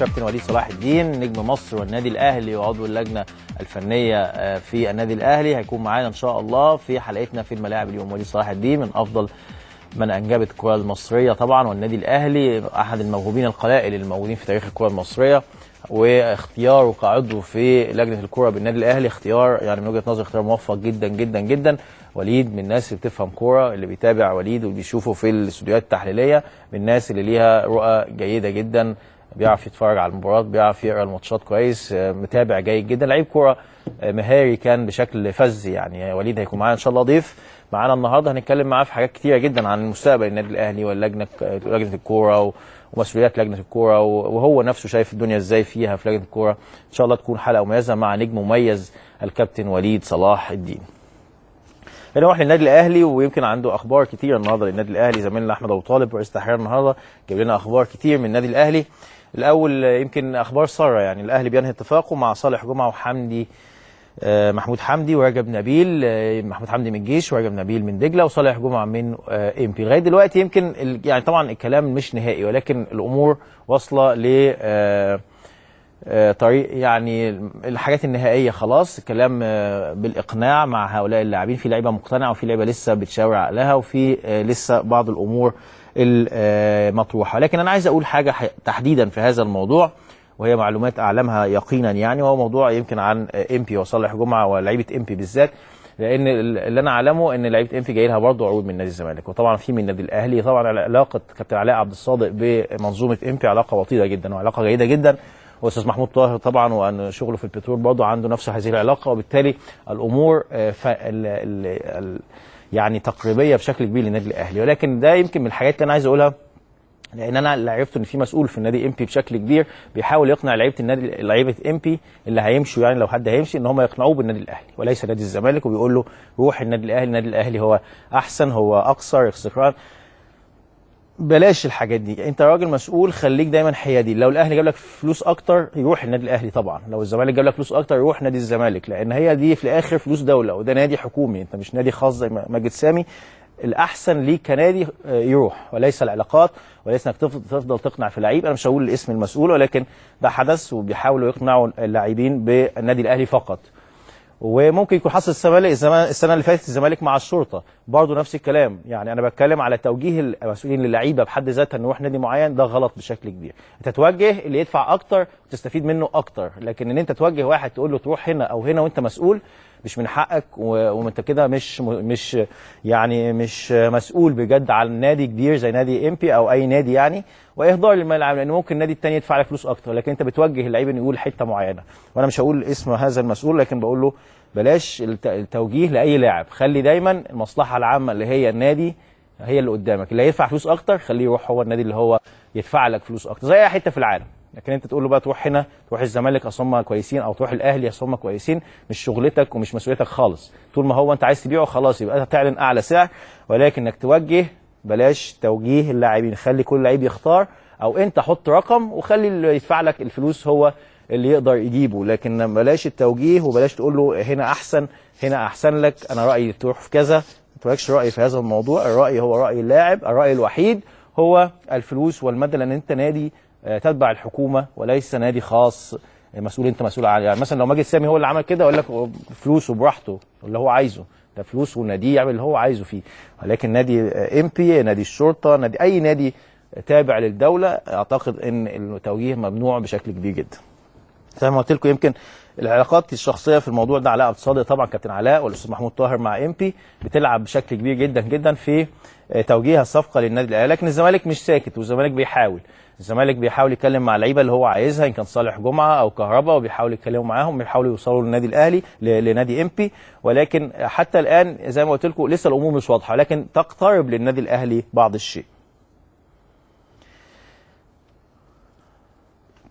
كابتن وليد صلاح الدين نجم مصر والنادي الاهلي وعضو اللجنة الفنية في النادي الاهلي، هيكون معانا ان شاء الله في حلقتنا في الملاعب اليوم. وليد صلاح الدين من افضل من انجبت الكره المصرية طبعا، والنادي الاهلي احد الموهوبين القلائل الموجودين في تاريخ الكره المصرية، واختياره كعضو في لجنة الكره بالنادي الاهلي اختيار يعني من وجهه نظري اختيار موفق جدا جدا جدا. وليد من الناس اللي بتفهم كورة، اللي بيتابع وليد واللي بيشوفه في الاستوديوهات التحليلية من الناس اللي ليها رؤى جيدة جدا، بيعرف يتفرج على المباريات، بيعرف يقرا الماتشات كويس، متابع جيد جدا، لعيب كورة مهاري كان بشكل فذ يعني. وليد هيكون معانا ان شاء الله ضيف معانا النهارده، هنتكلم معاه في حاجات كتيرة جدا عن مستقبل النادي الاهلي واللجنة، لجنة الكورة ومسؤوليات لجنة الكورة، وهو نفسه شايف الدنيا ازاي فيها في لجنة الكورة. ان شاء الله تكون حلقة مميزة مع نجم مميز الكابتن وليد صلاح الدين. نروح للنادي الاهلي، ويمكن عنده اخبار كتير النهارده للنادي الاهلي. زميلنا احمد ابو طالب رئيس تحرير النهارده جاب لنا اخبار كتير من النادي الاهلي. الاول يمكن اخبار ساره، يعني الاهلي بينهي اتفاقه مع صالح جمعه وحمدي محمود حمدي ورجب نبيل. محمود حمدي من الجيش ورجب نبيل من دجله وصالح جمعه من امبي. لغاية دلوقتي يمكن يعني طبعا الكلام مش نهائي، ولكن الامور واصله ل طريق يعني الحاجات النهائية خلاص. الكلام بالاقناع مع هؤلاء اللاعبين، في لعيبة مقتنعة وفي لعيبة لسه بتشاور عقلها، وفي لسه بعض الامور المطروحة. لكن انا عايز اقول حاجة تحديدا في هذا الموضوع، وهي معلومات اعلمها يقينا يعني، وهو موضوع يمكن عن امبي وصالح جمعه ولاعيبه امبي بالذات، لان اللي انا اعلمه ان لعيبة امبي جاي لها برضه عروض من نادي الزمالك، وطبعا في من النادي الاهلي. طبعا علاقة كابتن علاء عبد الصادق بمنظومة امبي علاقة وطيدة جدا وعلاقة جيدة جدا، واستاذ محمود طاهر طبعا وان شغله في البترول برضه عنده نفس هذه العلاقة، وبالتالي الامور يعني تقريبية بشكل كبير للنادي الاهلي. ولكن ده يمكن من الحاجات اللي انا عايز اقولها، لان انا اللي عرفته ان في مسؤول في النادي امبي بشكل كبير بيحاول يقنع لعيبة النادي، لعيبة امبي اللي هيمشوا يعني لو حد هيمشي، ان هم يقنعوه بالنادي الاهلي وليس نادي الزمالك، وبيقول له روح النادي الاهلي، النادي الاهلي هو احسن، هو اقصر استقرار. بلاش الحاجات دي، انت راجل مسؤول خليك دايما حيادي. لو الاهلي جاب لك فلوس اكتر يروح النادي الاهلي طبعا، لو الزمالك جاب لك فلوس اكتر يروح نادي الزمالك، لان هي دي في الاخر فلوس دولة، وده نادي حكومي، انت مش نادي خاص زي ماجد سامي. الاحسن ليك كنادي يروح، وليس العلاقات، وليس انك تفضل تقنع في لعيب. انا مش هقول اسم المسؤول، ولكن ده حدث وبيحاولوا يقنعوا اللاعبين بالنادي الاهلي فقط. وممكن يكون حصل الزمالك السنة اللي فاتت الزمالك مع الشرطة برضه نفس الكلام. يعني انا بتكلم على توجيه المسؤولين للعيبة بحد ذاتها انه يروح نادي معين، ده غلط بشكل كبير. انت توجه اللي يدفع اكتر وتستفيد منه اكتر، لكن ان انت توجه واحد تقول له تروح هنا او هنا وانت مسؤول مش من حقك، وانت كده مش يعني مش مسؤول بجد على نادي كبير زي نادي امبي او اي نادي يعني، واهدار للمال العام، لان ممكن النادي الثاني يدفع لك فلوس اكتر، لكن انت بتوجه اللعيب انه يقول حتة معينة. وانا مش هقول اسم هذا المسؤول، لكن بقول له بلاش التوجيه لاي لاعب، خلي دايما المصلحة العامة اللي هي النادي هي اللي قدامك، اللي هيدفع فلوس اكتر خليه يروح هو النادي اللي هو يدفع لك فلوس اكتر زي اي حتة في العالم. لكن انت تقول له بقى تروح هنا، تروح الزمالك اصل هم كويسين، او تروح الاهلي اصل هم كويسين، مش شغلتك ومش مسؤوليتك خالص. طول ما هو انت عايز تبيعه خلاص يبقى تعلن اعلى سعر، ولكن انك توجه بلاش توجيه اللاعبين، خلي كل لعيب يختار، او انت حط رقم وخلي اللي يدفع لك الفلوس هو اللي يقدر يجيبه، لكن بلاش التوجيه وبلاش تقول له هنا احسن هنا احسن لك، انا رايي تروح في كذا. ما تقولكش راي في هذا الموضوع، الراي هو راي اللاعب، الراي الوحيد هو الفلوس والمادة، لان انت نادي تتبع الحكومة وليس نادي خاص مسؤول، انت مسؤول عنه. يعني مثلا لو ماجد سامي هو اللي عمل كده اقول لك فلوسه براحته اللي هو عايزه، ده فلوسه وناديه يعمل اللي هو عايزه فيه، ولكن نادي امبي، نادي الشرطة، نادي اي نادي تابع للدولة، اعتقد ان التوجيه ممنوع بشكل كبير جدا. زي ما قلت لكم يمكن العلاقات الشخصية في الموضوع ده، علاء عبد الصادق طبعا كابتن علاء والاستاذ محمود طاهر مع امبي بتلعب بشكل كبير جدا جدا في توجيه الصفقة للنادي الاهلي، لكن الزمالك مش ساكت، والزمالك بيحاول، الزمالك بيحاول يتكلم مع اللعيبة اللي هو عايزها، ان كان صالح جمعه او كهربا، وبيحاول يتكلموا معاهم، بيحاولوا يوصلوا للنادي الاهلي لنادي امبي، ولكن حتى الان زي ما قلت لكم لسه الامور مش واضحة، ولكن تقترب للنادي الاهلي بعض الشيء.